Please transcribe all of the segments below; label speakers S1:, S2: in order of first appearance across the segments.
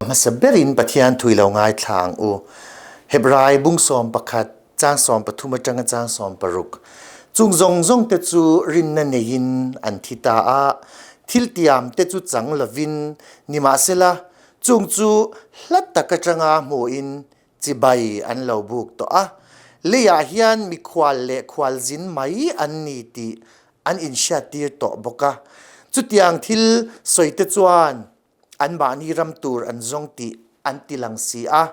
S1: Hmasa berin Pathian thu i lo ngaithla ang u. Hebrai bung 11, caang 13 aṭanga caang 16. Chung zawng zawng te chu rinna neiin an thi ta a, thil tiam te chu chang lovin, nimahsela chung chu hla tak aṭanga hmuin chibai an lo buk tawh a. Leiah hian mikhual leh khualzin mai an ni tih an inhriattir tawh bawk a. Chutiang thil sawite chuan anmahni ram tur an zawng tih an ti lang si a.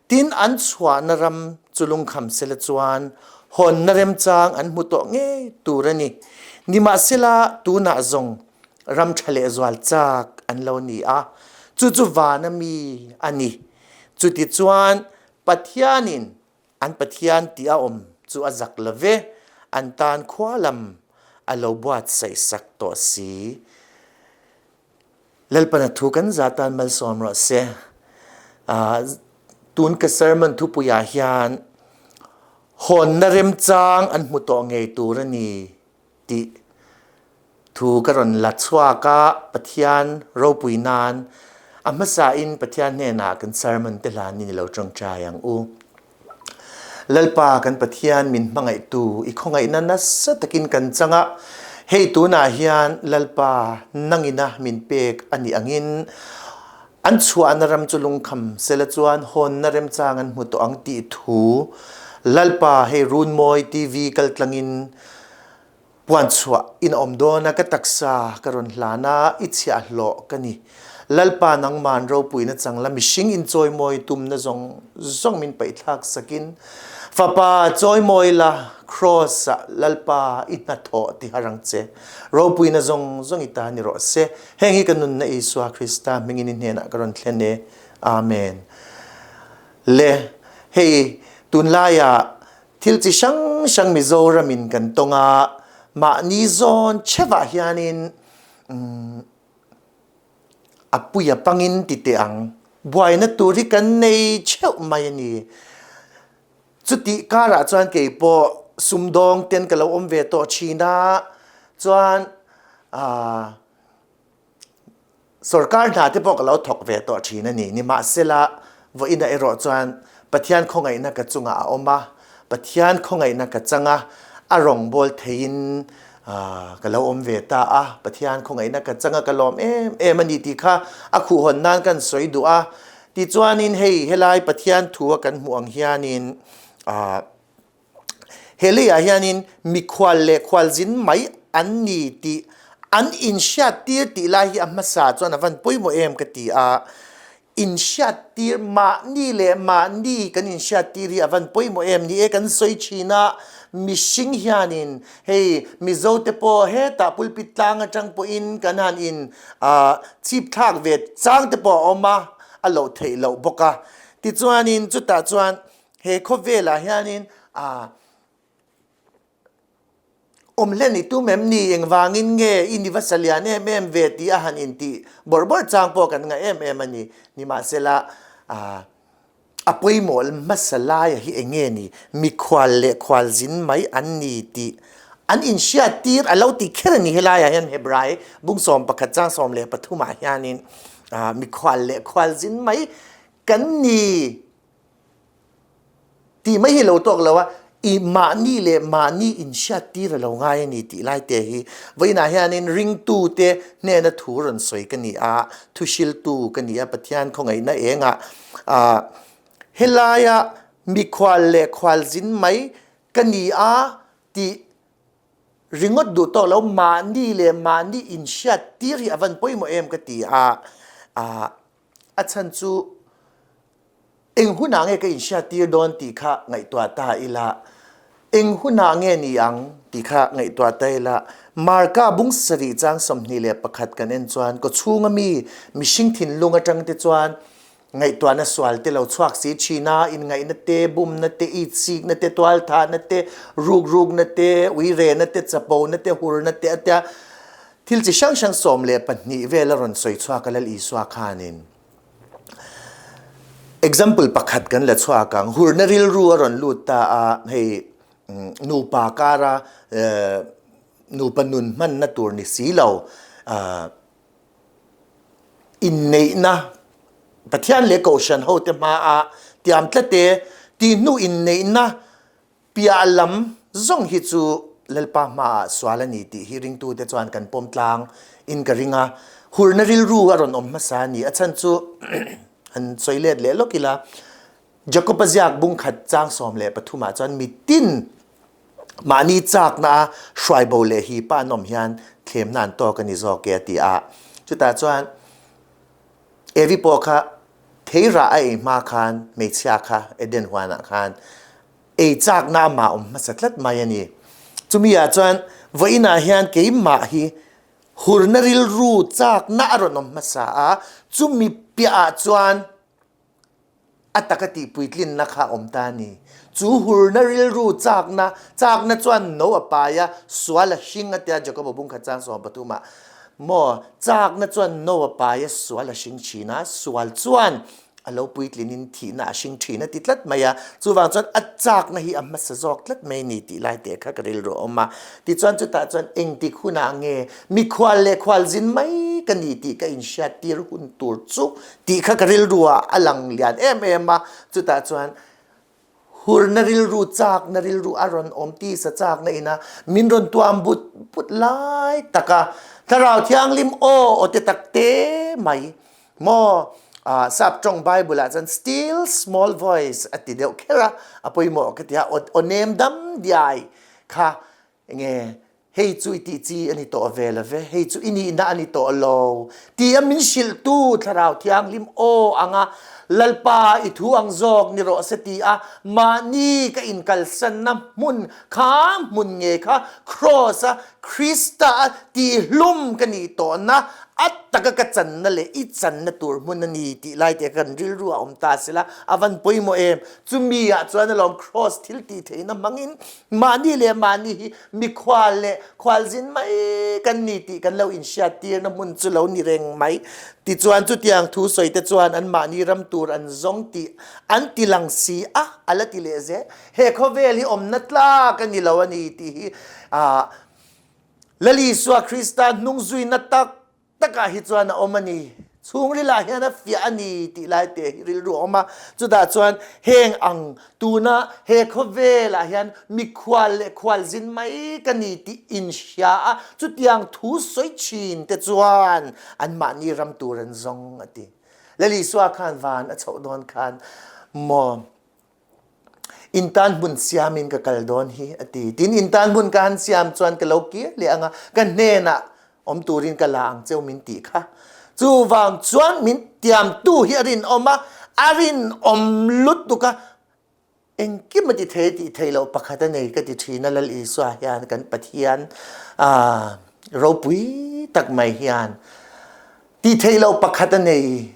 S1: Tin, an chhuahna ram chu lungkham sela chuan hawnna remchang an hmu tawh ngei tur a ni. Nimahsela, tunah zawng ram ṭha lehzual chak an lo ni a, chu chu vana mi a ni. Chutichuan, Pathianin an Pathian tih a awm chu a zak lo ve, an tan khua lam a lo buatsaihsak tawh si. Lalpana thu kan za tan malsawm rawh se. Tun ka sermon thupuiah hian hawnna remchang an hmu tawh ngei tur a ni tih thu ka rawn la chhuak a, Pathian ropui nan a hmasain Pathian hnenah kan sermon te hlanin i lo tawngtai ang u. Lalpa kan Pathian min hmangaihtu i khawngaihna nasa takin kan chang a, hei tunah hian Lalpa nangina min pek a nih angin an chhuahna ram chu lungkham sela chuan hawnna remchang an hmu tawh ang tih thu Lalpa hei Runmawi TV kaltlangin Puanchhuah in a awm dawn a, ka taksa ka rawn hlan a, i chhiahhlawh ka ni. Lalpa nangman ropuina chang la, mihring in chawimawi tumna zawng zawng min paihthlak sakin, Fapa chawimawi la, Kraws ah Lalpa i hnathawh ti har ang che. Ropuina zawng zawng i ta ni rawh se. Heng hi ka nunna Isua Krista hmingin i hnenah ka rawn thlen e. Amen. Le, hei tunlaiah Thil chi hrang hrang Mizoram in kan tawng a, mahni zawn chhevah hianin a pui a pangin ti teh ang. Buaina tur hi kan nei theuh mai a ni. Chutih karah chuan kei pawh sumdawng ten ka lo awm ve tawh thin a, chuan ah Sorkar hna te pawh ka lo thawk ve tawh thin a ni. Nimahsela, vawiinah erawh chuan Pathian khawngaihna ka chungah a awm a, Pathian khawngaihna ka chang a, a rawngbâwl theiin ka lo awm ve ta a, Pathian khawngaihna ka chang a, ka lawm em em a ni tih kha a khuhhawn nan kan sawi duh a. Tichuanin hei helai Pathian thu a kan hmuh ang hianin He leiah hianin mikhual leh khualzin mai an ni tih an inhriattir tih lai hi a hmasa chuan a van pawimawh em ka ti a. Inhriattir mahni leh mahni kan inhriattir hi a van pawimawh em ni e kan sawi thin a, mihring hianin hei Mizo te pawh hetah pulpit tlang atang pawhin kan han in chip thlak ve chang te pawh a awm a, a loh theih loh bawk a. Tichuanin chutah chuan He khawvelah hianin ah awm hlen i tum em ni? Engvangin nge i ni va sa lian em em ve tih a han intih bawrh bawrh chang pawh kan ngah em em a ni. Nimahsela ah a pawimawh hmasa laia hi eng nge ni? Mikhual leh khualzin mai an ni tih an inhriattir a lo ti kher a ni. Helaiah hian Hebrai bung 11 chang 13 ah hianin ah mikhual leh khualzin mai kan ni. Tih mai hi lo tawk lo a, i mahni leh mahni inhriattir a lo ngai a ni tih lai te hi vawiinah hianin ringtute hnena thu rawn sawi ka ni a, thuhriltu ka ni a, Pathian khawngaihna engah ah helaia mikhual leh khualzin mai ka ni a tih ringawt duh tawk lo mahni leh mahni inhriattir hi a van pawimawh em ka ti a, ah a chhan chu Eng hunah nge ka inhriattir dawn tih kha ngaihtuah ta ila, eng hunah nge ni ang tih kha ngaihtuah ta ila, Marka bung sarih chang 21 kan en chuan kawchhunga mi mihring thinlung atang te chuan ngaihtuahna sual te lo chhuak si thin a, inngaihna te, bumna te, itsikna te, tualthahna te, rukrukna te, uirehna te, chapona te, hurna te a tia thil chi hrang hrang 12 vel a rawn sawi chhuak a Lal Isua khanin. Example pakhat kan la chhuak ang. Hurna rilru a rawn lut ta a, hei nupa kara nupa nun hmanna tur ni si lo inneihna. Pathian leh Kohhran hote hmaah tiam tlat e tih hnu inneihna piah lam zawng hi chu Lalpa hmaah sual a ni tih hi ringtute chuan kan pawm tlang in ka ring a, hurna rilru a rawn awm hmasa a ni. A chhan chu han sawi let leh lawk ila, Jakob-a ziak bung khat chang 13 ah chuan mitin mahni chakna a hruai bo leh hi pa an awm hian thlemna an tawk a ni zawk e a ti a. Chutah chuan Evi pawh kha theirah a ei hma khan hmeichhia kha Eden huanah khan ei chakna amah awm hmasa tlat mai a ni. Chumi ah chuan vawiinah hian keimah hi hurna rilru chakna a rawn awm hmasa a, chumi piah ah chuan A taka tihpuitlinna kha a awm ta a ni. Chu hurna rilru chakna, chakna chuan no a pai a, sual a hring a tia Jakob-a bung khat chang sawm pathumah maw, chakna chuan no a pai a, sual a hring thin a, sual chuan a lo puitlinin thihna a hring thin a ti tlat mai a, chuvang chuan a chakna hi a hmasa zawk tlat mai a ni tih lai teh kha ka rilru a awm a. Tichuan chutah chuan engtik hunah nge mikhual leh khualzin mai ka ni tih ka inhriattir hun tur chu Tih kha ka rilru ah a lang lian em em a, chutah chuan hurna rilru, chakna rilru a rawn awm tisa chakna ina min rawn tuam but but lai tak a, Thlarau Thianghlim aw aw te tak te mai maw sap tawng Bible ah chuan still small voice a ti deuh kher a, a pawimawh ka ti a, aw nem dam diai kha Enge hei chu i tih chi a ni tawh ve lo ve, hei chu i nihna a ni tawh lo tia min hrilhtu Thlarau Thianghlim aw anga Lalpa i thu ang zawk ni rawh se ti a mahni ka inkalsanna hmun kha hmun nge kha Kraws a Krista a tihhlum ka nih tawhna a taka ka channa leh i channa tur hmun a ni tih lai te kan rilru a awm ta sela a van pawimawh em? Chumi ah chuan alawm Kraws thil tih theihna hmangin Mahni leh mahni hi mikhual leh khualzin mai kan ni tih kan lo inhriattirna hmun chu lo ni reng mai. Tichuan chutiang thu sawi te chuan an mahni ram tur an zawng tih an ti lang si a, a la ti leh zel. He khawvel hi awmna tlak a ni lo a ni tih hi Lal Isua Krista hnungzuina tak takah hi chuan a awm a ni. Chhungrilah hian a fiah a ni tih lai te hi rilru a awm a. Chutah chuan heng ang tuna he khawvelah hian mikhual leh khualzin mai ka ni tih inhria a, chutiang thu sawi thin te chuan anmahni ram tur an zawng a ti. Lal Isua khan van a chhoh dawn khan maw In tan hmun siamin ka kal dawn hi a ti. Tin, in tan hmun ka han siam chuan ka lo kir leh ang a, ka hnenah awm turin ka la ang cheu min tih kha. Chuvang chuan min tiamtu hi a rinawm a, a rinawm lutuk a, engkim a ti thei tih theih loh pakhat a nei ka ti thin a, Lal Isua hian kan Pathian ropui tak mai hian tih theih loh pakhat a nei.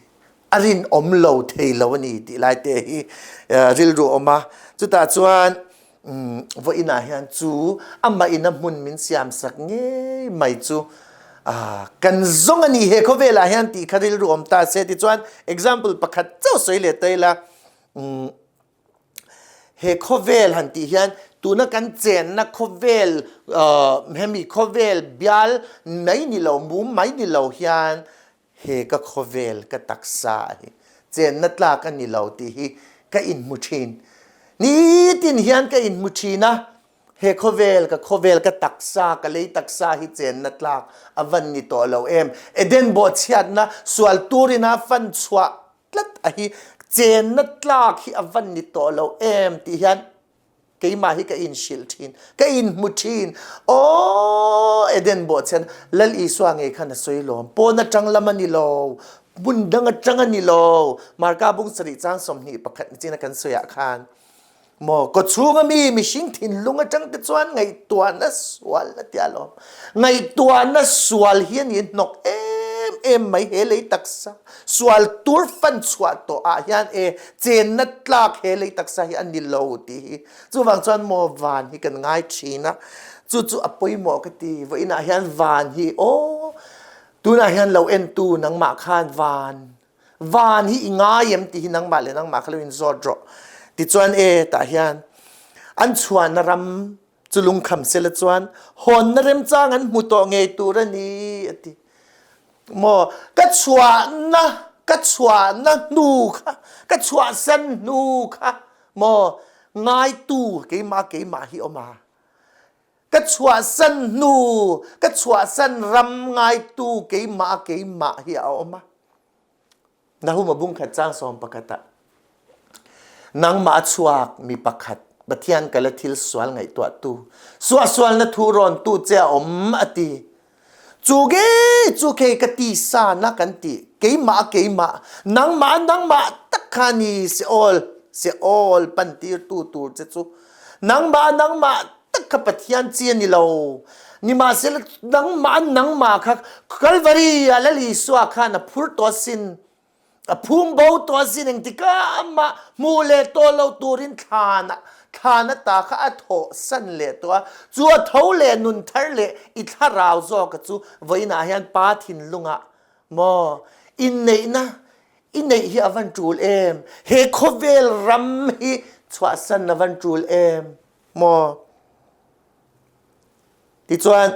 S1: A rinawm lo thei lo a ni tih lai te hi rilru a awm a. Chutah chuan vawiinah hian chu amah in a hmun min siamsak ngei mai chu kan zawng a ni he khawvelah hian tih kha rilru awm ta se. Tichuan example pakhat chauh sawi leh ta ila he khawvel han tih hian tuna kan chenna khawvel hemi khawvel bial mai ni lo mum mai ni lo hian He ka khawvel ka taksa hi chenna tlak a ni lo tih hi ka inhmu thin. Nitin hian ka inhmu thin a, he khawvel ka khawvel ka taksa ka lei taksa hi chenna tlak a van ni tawh lo em. Eden bawhchhiatna sual turina fan chhuah tlat a hi chenna tlak hi a van ni tawh lo em tih hian Keimah hi ka inhrilh thin, ka inhmu thin. Aw, Eden bawhchhian Lal Isua ngei khan a sawi lawm. Pawn atang lam a ni lo, hmun dang atang a ni lo. Marka bung sarih chang 21 nichin a kan sawi ah khan maw kawchhung ami mihring thinlung atang te chuan ngaihtuahna sual a tia lawm. Ngaihtuahna sual hi a ni hnawk em em mai he lei taksa. Sual tur fan chhuah tawh ah hian e chenna tlak he lei taksa hi a ni lo tih hi chuvang chuan maw van hi kan ngai thin a chu chu a pawimawh ka ti vawiinah hian van hi aw tunah hian lo entu nangmah khan van van hi i ngai em tih hi nangmah leh nangmah kha lo in zawt rawh tichuan e tah hian an chhuahna ram Chu lungkham sela chuan hawnna remchang an hmu tawh ngei tur a ni a ti. Maw ka chhuahna Ka chhuahna hnu kha, ka chhuahsan hnu kha maw ngaitu keimah keimah hi awm a. Ka chhuahsan hnu, ka chhuahsan ram ngaitu keimah keimah hi a awm a. Nahum a bung khat cang sawm pakhat ah nangmah a chuak mi pakhat Pathian kala thil sual ngaihtuahtu suahsual na thu rawntu che a um a ti. Cu ge cu ke ka ti sa na kan ti keimah keimah nangmah nangmah tak kha ni Seol Seol pan tirtu tur che cu nangmah nangmah tak kha Pathian chi ani lo nimahsela nangmah nangmah kha Calvary ah Lal Isua khan a phur to sin a phum bo to sin engtikah amah hmu le to lo turin thlan thlan ata kha a thawh san le to a chu a tho le nun thar le i thlarau zawk chu vawiinah hian pa thinlungah maw inneihna i neih hi a van ṭul em he khawvel ram hi chhuahsan a van ṭul em maw tichuan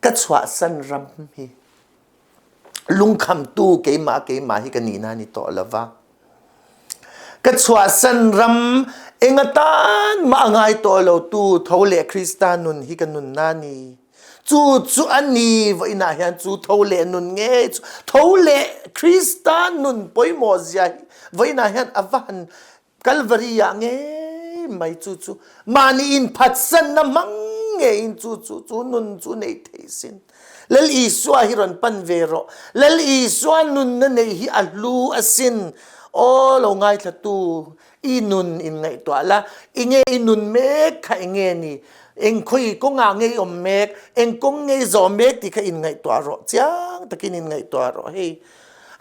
S1: ka chhuahsan ram hi lungkhamtu keimah keimah hi ka nihna ni tawh lova ka chhuahsan ram engatan mah ngai tawh lo tu tho le Krista nun hi ka nunna ni cu cu ani voinah hian cu tho le nun nge cu tho le Krista nun pawimawh zia hi voinah hian a va han Calvary ah ngei mai chu chu mahni in phatsan na hmang ngei in chu chu chu nun chu nei thei sin Lal Isua hi rawn pan ve rawh Lal Isua nun na nei hi a hlu asin aw lo ngaithla tu i nun in ngaihtuah la i nge i nun mek kha enge ni eng khoi kawngah nge i awm mek eng kawng nge i zawh mek tih kha in ngaihtuah rawh chiang takin in ngaihtuah rawh hei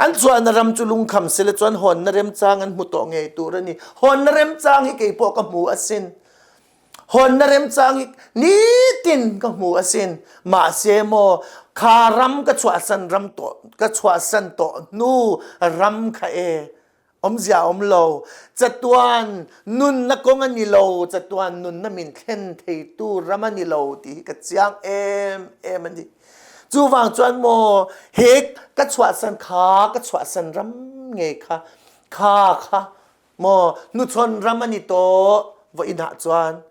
S1: An chuahna ram chu lungkham sela chuan hawnna remchang an hmu tawh ngei tur a ni. Hawnna remchang hi kei pawh ka hmu asin. Hawnna remchang hi nitin ka hmu asin. Mahse maw, kha ram ka chhuahsan ram tawh, ka chhuahsan tawh hnu ram kha e, awmzia a awm lo. Chatuan nunna kawng a ni lo, chatuan nunna min thlen theitu ram a ni lo tih hi ka chiang em em a ni. Chuvang chuan maw he ka chhuahsan kha ka chhuahsan ram ngei kha kha kha maw hnuchhawn ram a ni tawh vawiin ah chuan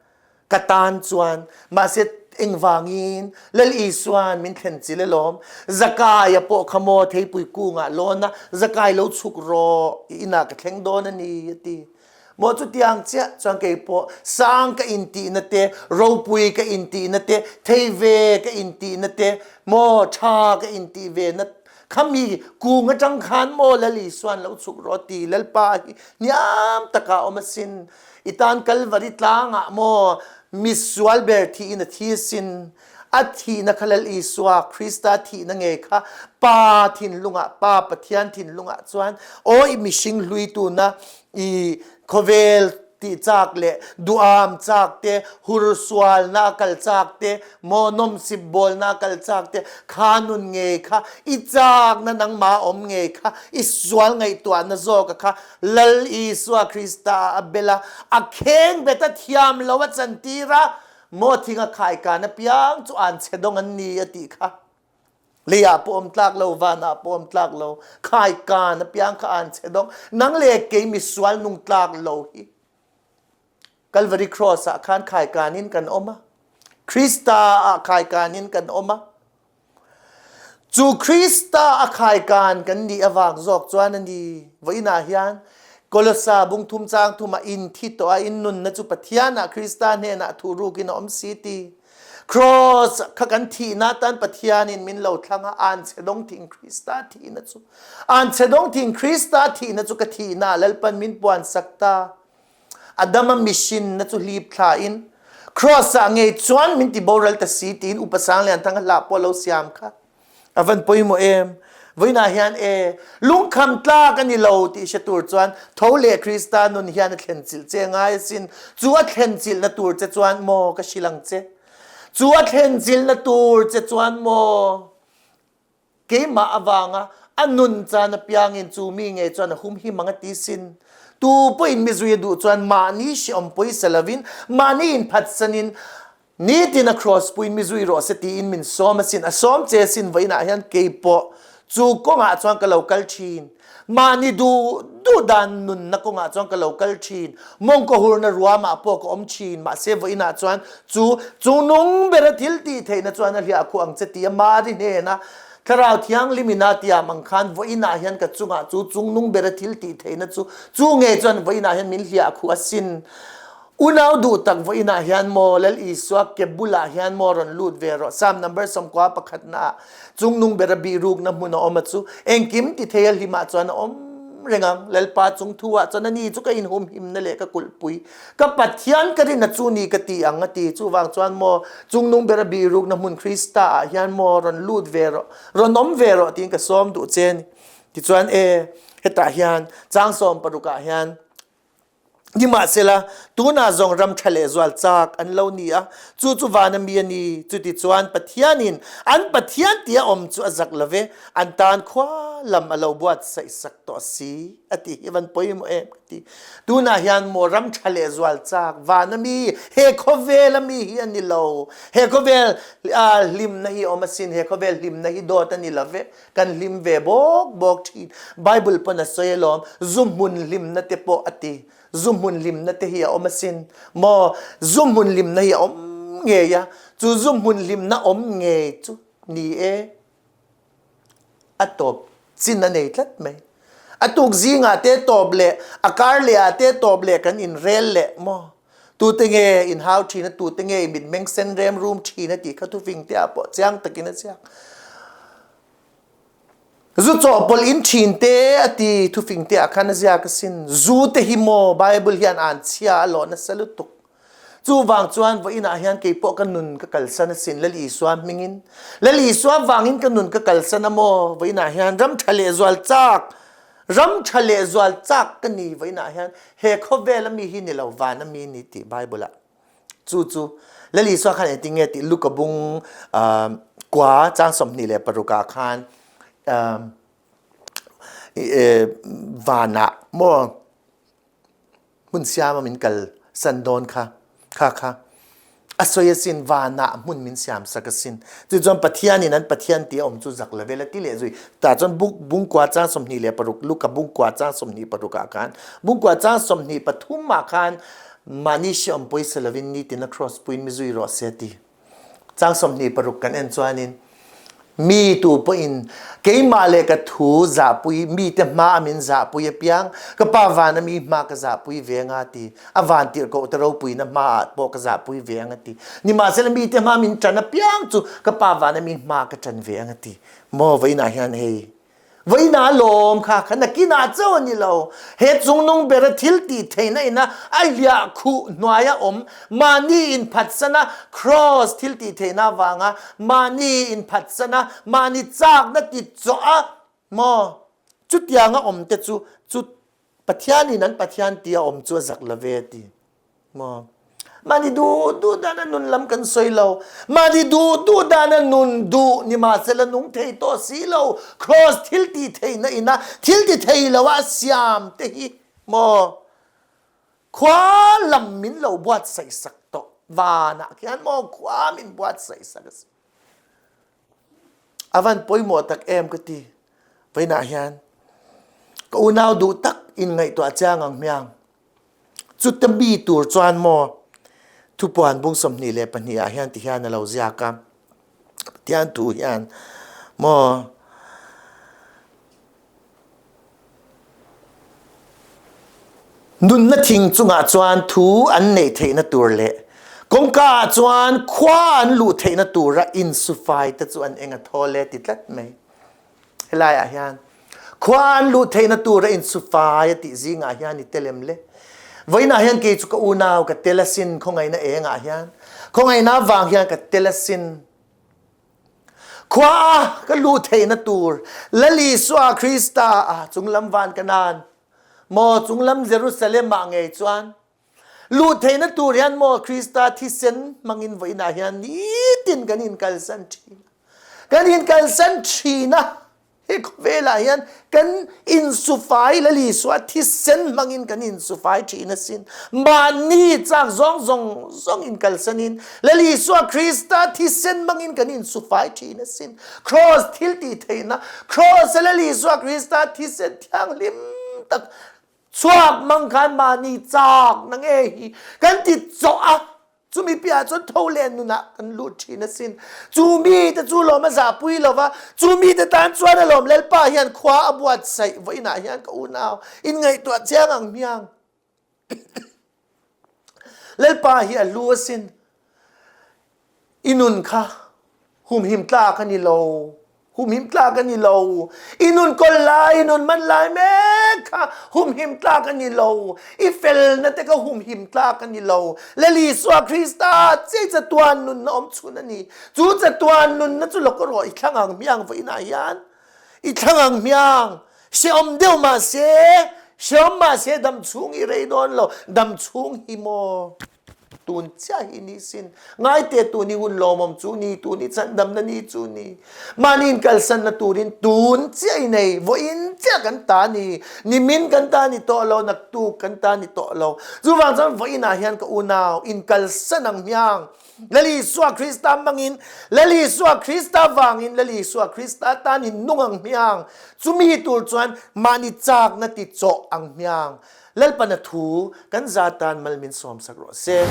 S1: ka tan chuan mahse engvangin Lal Isuan min thlen chil alawm Zakai a pawh kha maw theipui kungah lawn a Zakai lo chhuk rawh i inah ka thleng dawn a ni a ti Maw chutiang chiah chuan kei pawh sang ka intihna te, ropui ka intihna te, thei ve ka intihna te, maw tha ka intih ve na khami kung atang khan maw Lal Isuan lo chhuk rawh ti Lalpa hi hniam takah awm asin. I tan Kalvari tlangah maw misual ber thiin a thi asin. A thihna kha Lal Isua Krista thihna ngei kha Pa thinlungah Pa Pathian thinlungah chuan aw i mihring hlui tuna i khawvel ti chak leh duam chak te hur sualna kal chak te maw nawmsip bawlna kal chak te kha nun ngei kha i chakna nangma awm ngei kha i sual ngaihtuahna zawka kha Lal Isua Krista a bela a kheng bet a thiam lo a chantir a Maw thing a khaikan apiang chu an chhe dawng an ni a tih kha. Lei ah pawh awm tlak lo, van ah pawh awm tlak lo, khaikan apiang kha an chhe dawng. Nang le kei misual nung tlak lo hi. Calvary Cross ah khan khaikan in kan awm a. Krista ah khaikan in kan awm a. Cu Krista a khaikan kan nih avang zawk chuan a ni. Vawiin ah hian Kolosa bung thum chang thum ah in thi tawh a in nunna cu Pathian ah Krista hnenah thuhruk in a um si ti. Cross kha kan thihnak tan Pathian in min lo thlang a an che dong thing Krista thihna cu an che dong thing Krista thihna cu ka thihna Lalpan min puan sak ta. Adam a mission na cu hlip thla in cross ah ngei chuan min ti boral ta si tiin upa sang lian thang hla pawh lo siam kha a van pawimawh em voina hian e lungkham tlak ani lo ti hre tur chuan tho le Krista nun hian a thlen chilh che ngai asin chu a thlen chilh na tur che chuan maw ka hrilang che chu a thlen chilh na tur che chuan maw Keimah avanga a nun caan apiangin cu mi ngei chuan a humhim ang a ti sin. Tu pawhin mi zui a duh chuan mahni hreawm pawisa lovin mahni in phatsan in nitin a cross puin mi zui rawh se tiin min sawm asin. A sawm che sin vawiin ah hian keipawh. Chu kawngah chuan ka lo kal thin. Mahni duh duh dan nunna kawngah chuan ka lo kal thin. Mawngkaw hurna ruamah pawh ka awm thin. Mahse vawiinah chuan chu chungnung bera thil tih theihna chuan a hliah khuh ang che ti a Mari hnena Thlarau Thianghlim in a tiam ang khan vawiinah hian ka chungah chu chungnung bera thil tih theihna chu chu nge chuan vawiinah hian min hliah khuh asin. Unau duh tak vawiinah hian maw Lal Isua ke bulah hian maw rawn lut ve rawh. Psalm number 91 pakhatna ah chungnung bera bihrukna hmun a awm a chu engkim ti thei a hlimah chuan a awm reng ang. Lalpa chung thu ah chuan ani chu ka inhumhimna leh ka kulhpui ka Pathian ka rin a chu ni ka ti ang a ti. Chuvang chuan maw chungnung bera bihrukna hmun Krista ah hian maw rawn lut ve rawh, rawn awm ve rawh tiin ka sawm duh che a ni. Tichuan e hetah hian chang sawm parukah hian Nimahsela, tunah zawng ram ṭha lehzual chak an lo ni a, chu chu vana mi a ni. Chutichuan Pathianin an Pathian tia awm chu a zak lo ve, an tan khua lam a lo buatsaihsak tawh si, a ti hi van pawimawh em ka ti. Tunah hian maw ram ṭha lehzual chak vana mi, he khawvela mi hi a ni lo. He khawvel hlimna hi a awm asin, he khawvel hlimna hi dawt a ni lo ve. Kan hlim ve bawk bawk thin. Bible pawn a sawi alawm, zu hmun hlimna te pawh a ti. Zu hmun hlimna te hi a awm asin. Maw, zu hmun hlimna hi a awm ngei a, chu zu hmun hlimna awm ngei chu ni e. A tawp chin a nei tlat mai. A tuk zingah te tawp leh, a kar leh ah te tawp leh kan inrel leh maw. Tute nge inhau thin a, tute nge i mitmeng sen rem rum thin a tih kha thufing te ah pawh chiang takin a ziak. Zu chawhpawlh in thin te a ti thufing te ah khan a ziak asin. Zu te hi maw Bible hian an chhia a lawh nasa lutuk. Chuvang chuan vawiin ah hian kei pawh ka nun ka kalsan asin Lal Isua hmingin. Lal Isua vangin ka nun ka kalsan a maw vawiin ah hian ram tha lehzual chak Ram ṭha lehzual chak ka ni vawiinah hian he khawvel a mi hi ni lo van a mi ni tih Bible ah chu chu Lal Isua khan engtin nge tih Luka bung kua chang 26 ah khan van ah maw hmun siama min kal san dawn kha kha kha a sawi asin vanah hmun min siam sak asin chu chuan Pathian in an Pathian ti a awm chu zak level a ti leh zui ta chuan bungkua chang 26 Luka bungkua chang 26 ah khan bungkua chang 23 ah khan mahni hre awm pawisa lovin nitin a cross puin mi zui rawh se ti Chang 26 kan en chuanin mi tu pawhin keimah le ka thu zahpui mite hma a min zahpui apiang ka pa van a mi hma ka zahpui ve anga ti a van tirhkoh te ropuina hma ah pawh ka zahpui ve anga ti nimahsela mite hma min ṭan apiang chu ka pa van a mi hma ka ṭan ve anga ti maw vawiinah hian hei Vawiinah lawm kha kha nakinah chauh a ni lo. He chungnung bera thil tih theihna ina a hliah khuh hnuaia awm mahni inphatsana kraws thil tih theihna avanga mahni inphatsana mahni chakna ti chawh a maw chutianga awm te chu chu Pathianin an Pathian tia awm chu a zak lo ve a ti. Maw? Mahni duh duh dana nun lam kan sawi lo. Mahni duh duh dana nun duh nimahsela nung thei tawh si lo. Cross thil ti theihna ina thil ti thei lo a siam te hi maw khua lam min lo buatsaih sak tawh. Vanah khian maw khua min buatsaih sak a si. A van pawimawh tak em ka ti. Vainah hian ka unau duh tak in ngaihtuah chiang ang hmiang. Chuta mi tur chuan maw thupuan bung 22 ah hian tihian a lo ziak a. Pathian thu hian maw Nunna thing chungah chuan thu an neih theihna tur leh kawngka ah chuan khua an luh theihna tura insufai te chu an eng a thawl e ti tlat mai. Helai ah hian khua an luh theihna tura insufai a tih zingah hian i tel em le? Vawiinah hian kei chu ka unau ka tel asin khawngaihna eng ah hian khawngaihna vang hian ka tel asin. Khua a ka luh theihna tur Lal Isua Krista ah chunglam van ka nan maw chunglam Jerusalem ah ngei chuan luh theihna tur hian maw Krista thisen hmangin vawiin ah hian nitin kan in kalsan thin kan in kalsan thin a. He khawvelah hian kan insufai Lal Isua thisen hmangin kan insufai thin asin. Mahni chak zawng zawng zawng in kalsanin Lal Isua Krista thisen hmangin kan insufai thin asin. Kraws thil tih theihna, Kraws a Lal Isua Krista thisen thianghlim tak chhuak hmang khan mahni chak na nge hi kan ti chawh a. Chumi piah chuan tho leh nunah kan lut thin asin. Chu mite chu lawm a zahpui lo va, chu mite tan chuan a lawm Lalpa hian khua a buatsaih vawiinah hian ka unau inngaihtuah chiang ang hmiang. Lalpa hi a hlu asin. I nun kha humhim tlak a ni lo. Humhim tlak a ni lo. I nun kawl lai, i nun man lai mek kha humhim tlak a ni lo. I felna te kha humhim tlak a ni lo. Lal Isua Krista chei chatuan nunna awm chhun a ni. Chu chatuan nunna chu lawk rawh i thlang ang hmiang vawiinah hian. I thlang ang hmiang. Hreawm deuh mahse, hreawm mahse dam chhung i rei dawn lo. Dam chhung hi maw? Tun chiah hi ni sin. Ngaite tun hi hun lawmawm chu ni, tun hi chhandamna ni chu ni. Mahni in kalsanna turin tun chiah i nei, vawiin chiah kan ta ni, nimin kan ta ni tawh lo, naktuk kan ta ni tawh lo. Chuvang chuan vawiinah hian ka unau in kalsan ang hmiang. Lal Isua Krista hmangin, Lal Isua Krista vangin, Lal Isua Krista tan in nung ang hmiang. Chumi tur chuan mahni chakna ti chawh ang hmiang. Lalpana thu kan za tan mal min sawmsak rawh se.